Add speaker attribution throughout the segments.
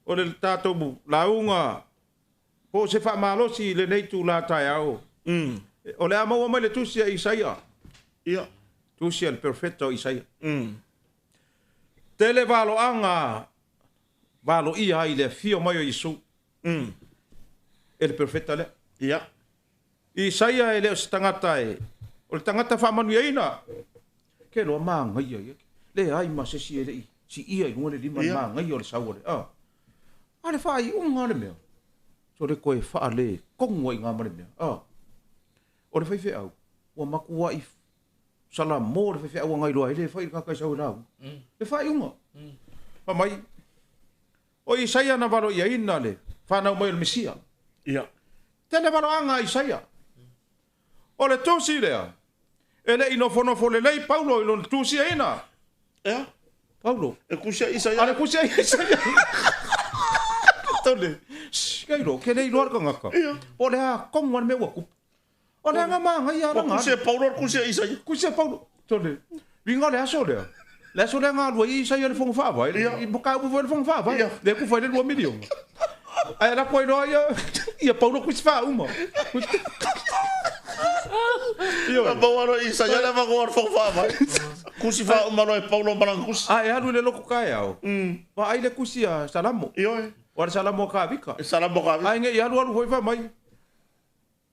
Speaker 1: O le tatou lauga po o se faamalosi i lenei itula taeao, o le a maua mai le tusi a Isaia.
Speaker 2: Ia.
Speaker 1: Tusi a le perofeta o Isaia. Tele valoaga valoia ai le afio mai o Iesu e le perofeta lea.
Speaker 2: Ia.
Speaker 1: Isaia e le o se tagata e, o le tagata faamanuiaina. Ke loa magaia ia. Leai ma se isi e le i siia i luga le lima le magaia o le sau o le a. A le faaiuga o le mea, so le koe faale kogu ai i ngā ma le mea. A. O le faifeau, ua matuai salamo le faifeau a gailoa ai le fai le kaka i sau e lauga. Le faaiuga. Fai mai, o Isaia na valoiaina le fanau mai o le Mesia.
Speaker 2: Ia.
Speaker 1: Tele valoaga a Isaia. O le tusi lea, e le i nofonofo lelei Paulo i lona tusiaina.
Speaker 2: Ea?
Speaker 1: Paulo.
Speaker 2: E tusia Isaia.
Speaker 1: A le tusia Isaia. Tole. Shh, kai lo, ke le iloa le tagata.
Speaker 2: Ia.
Speaker 1: Po o le a komu a le mea ua tupu. O le aga magaia
Speaker 2: Ua
Speaker 1: ala
Speaker 2: tusia e Paulo le tusia Isaia.
Speaker 1: Tusia Paulo. Tole. Uiga o le aso lea. Le aso lea galue ai Isaia i le Fono Faavae.
Speaker 2: Ia.
Speaker 1: I mataupu foi i le Fono Faavae.
Speaker 2: Ia.
Speaker 1: Lea ku fai le 2 miliona. Ae ala koe loa ia ia Paulo kusi faauma. Ioe.
Speaker 2: Na maua loa e Isaia le avanoa o le Fono Faavae. Tusi faauma loa e Paulo ma lana tusi.
Speaker 1: Ae alu i le lotu taeao. Vaai le tusi a Salamo.
Speaker 2: Ioe.
Speaker 1: O le Salamo a Tavita.
Speaker 2: E Salamo a Tavita.
Speaker 1: Ae ne i alu alu foi fai mai.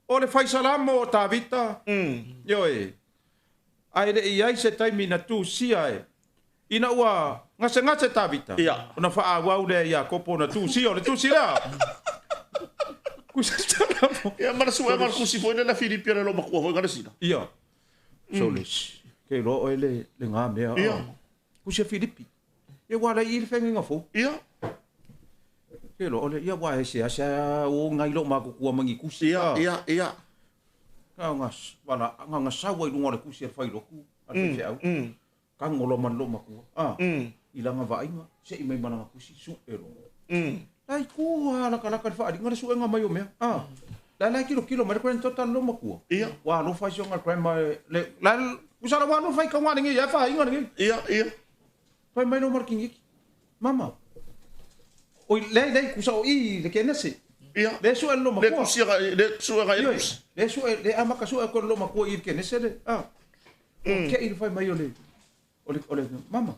Speaker 1: O le fai Salamo o Tavita. Ioe. Ae le i i ai se taimi na tusia e ina ua gasegase Tavita.
Speaker 2: Ia.
Speaker 1: Ona faaauau lea e Iakopo ona tusia o le tusi lea. Kusi Salamo.
Speaker 2: Ia ma le suega o le tusi foi lea na Filipi a le loomatua foi Galesina.
Speaker 1: Ia. Sole. Ke iloa oe le le gā mea.
Speaker 2: Ia.
Speaker 1: Kusi a Filipi. Ia ua alai i le feagaiga fou.
Speaker 2: Ia.
Speaker 1: Ke iloa ole ia ua e seasea o ngai loo matutua ma ni kusi.
Speaker 2: Ia, ia, ia.
Speaker 1: Na ona wala na ona sau ai luga o le kusi a le failotu a le faifeau. Tago loa ma le loomatua. I lana vaaiga, sei mai ma lana kusi, sue loa. La i tu lava latalata i le faaaliga le suega mai o mea. La la e tilotilo mai le granddaughter a le loomatua.
Speaker 2: Ia.
Speaker 1: Ua alofa ai si ona grandma le la tusa la ua alofa i tauga lenei ae faaaiga lenei.
Speaker 2: Ia, ia.
Speaker 1: Fai mai loa ma le teineiti, Mama, oi leai leai tusa o i i le Kenese.
Speaker 2: Ia.
Speaker 1: Le sue le loomatua.
Speaker 2: Le kusi le suega i le kusi.
Speaker 1: Le sue le amata sue atu e le loomatua i le Kenese le. Ua kei le fai mai o le o le o le mama.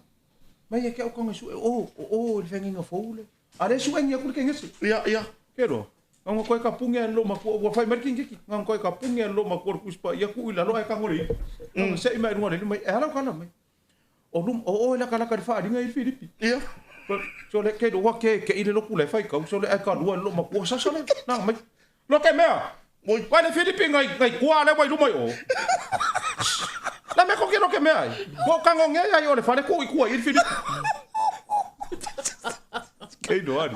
Speaker 1: Mai e ke au kanga sue o o o le feagaiga fou le. A le suengi atu le Kenese.
Speaker 2: Ia, ia.
Speaker 1: Ke loa. Nga koe ka punge a le loomatua ua fai mai le teineiti. Nga koe ka punge a le loomatua le Tusi Paia tuu i lalo ae tago le ipu. Nga sei mai luga o le lima e ala o kala mai. O luma, o oe lakalaka i le faaaliga i Filipi.
Speaker 2: Ia.
Speaker 1: So le ke ua ke ke i le lotu le fai kau, so le ai ka lua le loomatua sasa le, na mai. Lo ke mea,
Speaker 2: Moi.
Speaker 1: vai le Filipi ngai, ngai kua le wai luma i o. La me ko ke lo ke mea ai. Ko kango nge ai o le fale ku i kua i Filipi. Kei no ari.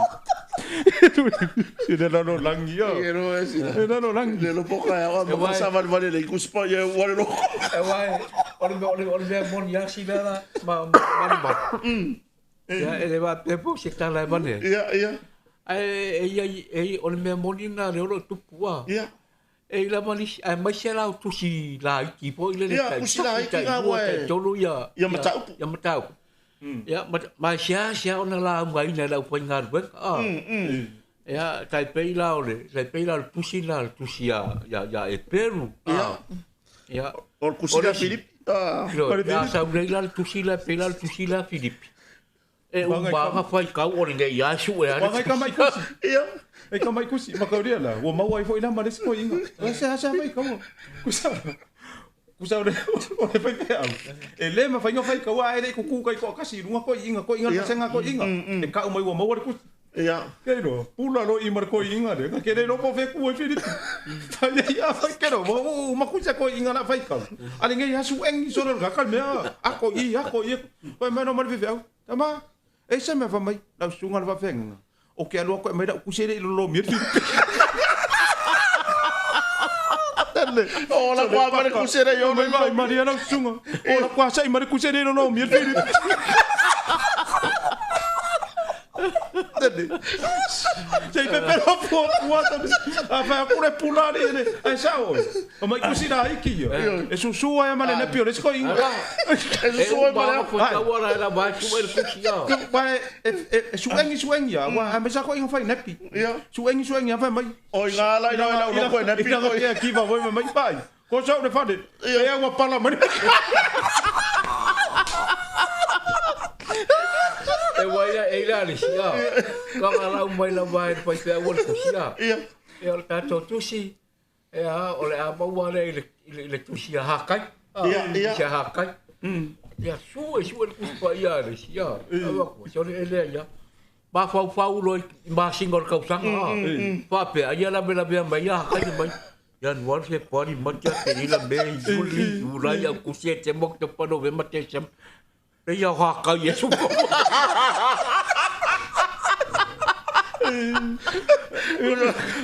Speaker 1: I le lalolangi ia.
Speaker 2: E ro e sila.
Speaker 1: I le lalolangi.
Speaker 2: Le lopo ka ia ma sa vale vale le kuspa ia ua le loko.
Speaker 3: E wai, o le mea, o le, o le mea moni a si mea la, ma, ma, ma, ma. Ia, e le wā pepo se tala e mane.
Speaker 2: Ia, ia.
Speaker 3: Ae, e ia, e ia, o le mea moni na le olo tupu a.
Speaker 2: Ia.
Speaker 3: E i lava nisi, ae mai se lau tusi laiti foi le le
Speaker 2: Ia,
Speaker 3: tai
Speaker 2: tusi laiti
Speaker 3: tai
Speaker 2: ngā
Speaker 3: lua,
Speaker 2: ua e-
Speaker 3: tai tolu ia,
Speaker 2: Ia mataupu.
Speaker 3: Ia mataupu. Ia, ma, ma seasea ona laugaina e le aufaigaluega. A. Ia, tai pei la o le, tai pei la o le tusi na, le tusi ia, ia, ia Eperu. A.
Speaker 2: Ia.
Speaker 3: Ia.
Speaker 2: O le kusi la Filipi. Ah.
Speaker 3: Ioe, ia sau nei la le tusi la, pei la le tusi la Filipi. E uma aga faikau o lenei ia sue a le
Speaker 1: Wanga i ka mai kusi.
Speaker 2: Ia.
Speaker 1: E ka mai kusi, makauria la. Ua maua ai foi la ma le isi koiinga. E seasea faikau. Kusa. Kusa o le o le faifeau. E le mafai ona faikaua ae le i kuku kai toakasi i luga koiinga, koiinga le vasega koiinga. E kau mai ua maua le kusi.
Speaker 2: Ia.
Speaker 1: Ke iloa, pula loa i ma le koiinga lea, ka ke le iloa po o fea ku ai Filipi. Fai ai a fai ke iloa, ua uma kusi a koiinga la faikau. A lenei asu engi solo le kaka le mea, ako i, ako i. Fai mai loa ma le faifeau, tama, e se mea fai mai, lau susuga le faafeagaiga, o ke alu atu e aumai lau kusi e le i lolomia le Filipi.
Speaker 2: O la kua ma le kusi le i ona.
Speaker 1: Mai mai maria lau susuga, o la kua sa'i ma le kusi e le i lolomia le Filipi. Se i pepelo pua pua tane. A whai aku le pula le le. Ai sao oe. O mai kusi rā iki ia. E susu ai ma le nepi o le siko inga.
Speaker 2: E susu ai ma le
Speaker 3: Ai. Tau la vai su el kusi ia.
Speaker 1: Wa e suengi suengi ia. Wa a mesa ko inga whai nepi. Suengi suengi ia whai mai.
Speaker 2: O inga la ina ina ulo koe nepi.
Speaker 1: Ina kia kiva voi mai pai. Ko sau le whane. E ua pala mai.
Speaker 3: E wai e ila le sia. Ka la mai la vai pai pe ua le kusi ia. E o le tātou tusi. E a o le a maua le le tusi a hakai.
Speaker 2: Ia.
Speaker 3: Tusi a hakai. Ia su e su le kusi pa ia le sia. Awa ko so le ele ia. Ma fau fau lo ma singo le kausanga. Pa pe ia la bela bea mai ia hakai mai. Ia nuar se pari matia te ila me juli julai a kusi e te mok te pano ve mate sem. Ia hakai e su ko.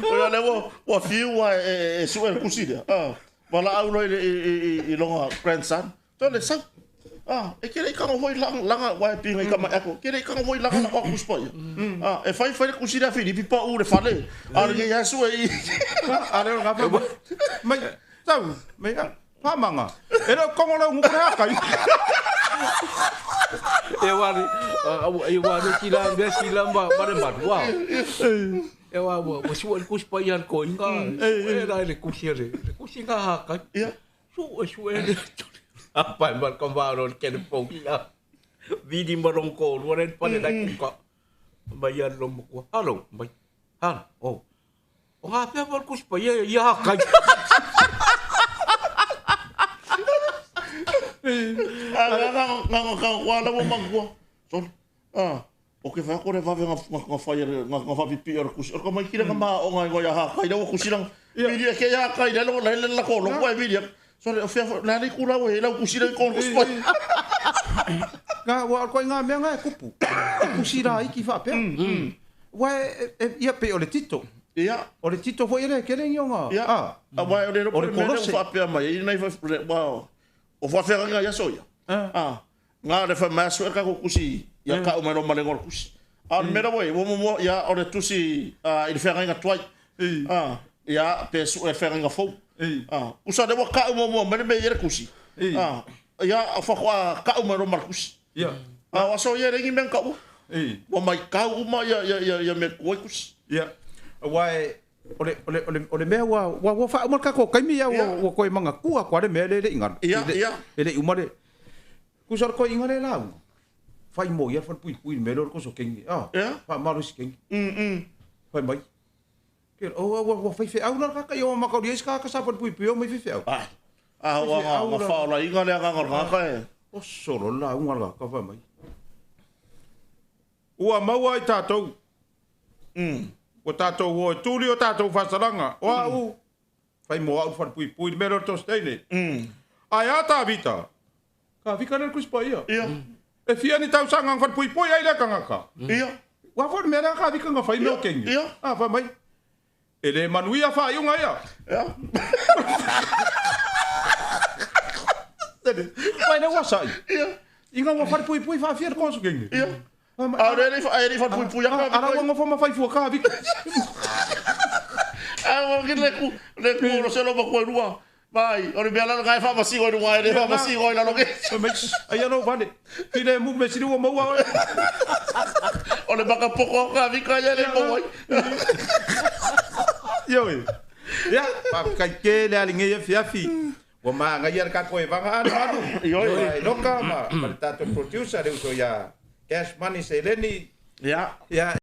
Speaker 2: O le ua fiu wa e sue le kusi lea. Ma la au loa i longa grandson. Tō le sau. E kere i kanga hoi langa wa e pinga i kama ako. Kere i kanga hoi langa la kwa kusi pa ia. E whai whai le kusi lea Filipi pa u le fale. A le ia sue i.
Speaker 1: A leo ngā whai. Mai, tau, mai, pāmanga. E leo kongo lau ngukure hakai.
Speaker 3: E wari, e wari ki la mea si la ma mare marua. E wa wa su el kusi pa ia ko inga. E la le kusi le. Kusi nga hakai. Su e su e. Apa ma ko maro ke le pongi la. Vidi marong ko ruaren pa le kuka. Mai ia lo mo. Halo, mai. Han, oh. O ha pe ma kusi pa ia ia hakai.
Speaker 2: Nga nga la mo mangua. Sol. O ke whai kore wawe nga whai nga whapipi o kusi. O ka mai kira nga maa o nga ingoia hakai la o kusi lang. Miria ke ia hakai la la la ko lo koe miria. Sol o fia la ni kura o la kusi la ko kusi pai.
Speaker 1: Nga wa ko nga mea nga kupu. Kusi ra iki whapea. Wa ia pe o le tito.
Speaker 2: Ia.
Speaker 1: O le tito foi ele kere ngi nga.
Speaker 2: Ia. A wa o le ro me le whapea mai. I nei wa o whawheranga ia soia. Ngā le whamasu e kako kusi ia ka umai no malengo kusi. A le mera wei, wo mo ia o le tusi i le whangainga tuai. Ia pe su e whangainga fou. Kusa le wa ka umai mo mele me ia kusi. Ia whakoa ka umai no male kusi.
Speaker 1: Ia.
Speaker 2: Wa so ia rengi mea ka ua. Wa mai kau uma ia me kuai kusi.
Speaker 1: Ia. Wai o le mea ua ua wha umar kako kaimi ia ua koe manga kua kwa le mea le le inga.
Speaker 2: Ia, ia.
Speaker 1: E le umare. Kusa koe inga le lau. Whai mo ia whan pui pui me lor koso kengi. Wha maru si kengi. Whai mai. Ke o ua ua whai wheau la kaka i o makauri eis kaka sa whan pui pui o mai whai wheau.
Speaker 2: Ua nga whaola inga le anga ngaka e.
Speaker 1: O solo la unga la ka whai mai. Ua maua i tātou. O tātou o e tūri o tātou whasaranga. O a u. Whai mo au whan pui pui me lor tos teine. Ai a tā vita. Ka vika le kuspa ia.
Speaker 2: Ia.
Speaker 1: E fia ni tau sanga whan pui pui ai le kangaka.
Speaker 2: Ia.
Speaker 1: Wa whan mea ka vika nga whai meo kengi.
Speaker 2: Ia.
Speaker 1: A whai mai. E le manuia whai unga ia.
Speaker 2: Ia.
Speaker 1: Whai ne wasai.
Speaker 2: Ia.
Speaker 1: Inga wa whan pui pui wha fia konsu kengi.
Speaker 2: Ia. A re re whan pui pui aka.
Speaker 1: Ara wanga wha mawhai fua ka vika.
Speaker 2: A wanga le ku le ku ro se lo ma koe rua. Mai, o le mea lalo ngai whamasigo i runga e le whamasigo i lalo ke.
Speaker 1: Ai ano vane, ki le mu me siri ua maua oe.
Speaker 2: O le makapoko ka vika ia le mauai.
Speaker 1: Ioi. Ia, kai ke le ali ngeia fiafi. Ua maa ngai ia le kako e vanga anu anu.
Speaker 2: Ioi.
Speaker 1: Ioi loka ma le tātou producer le uso ia Cash Money Seleni.
Speaker 2: Ia.
Speaker 1: Ia.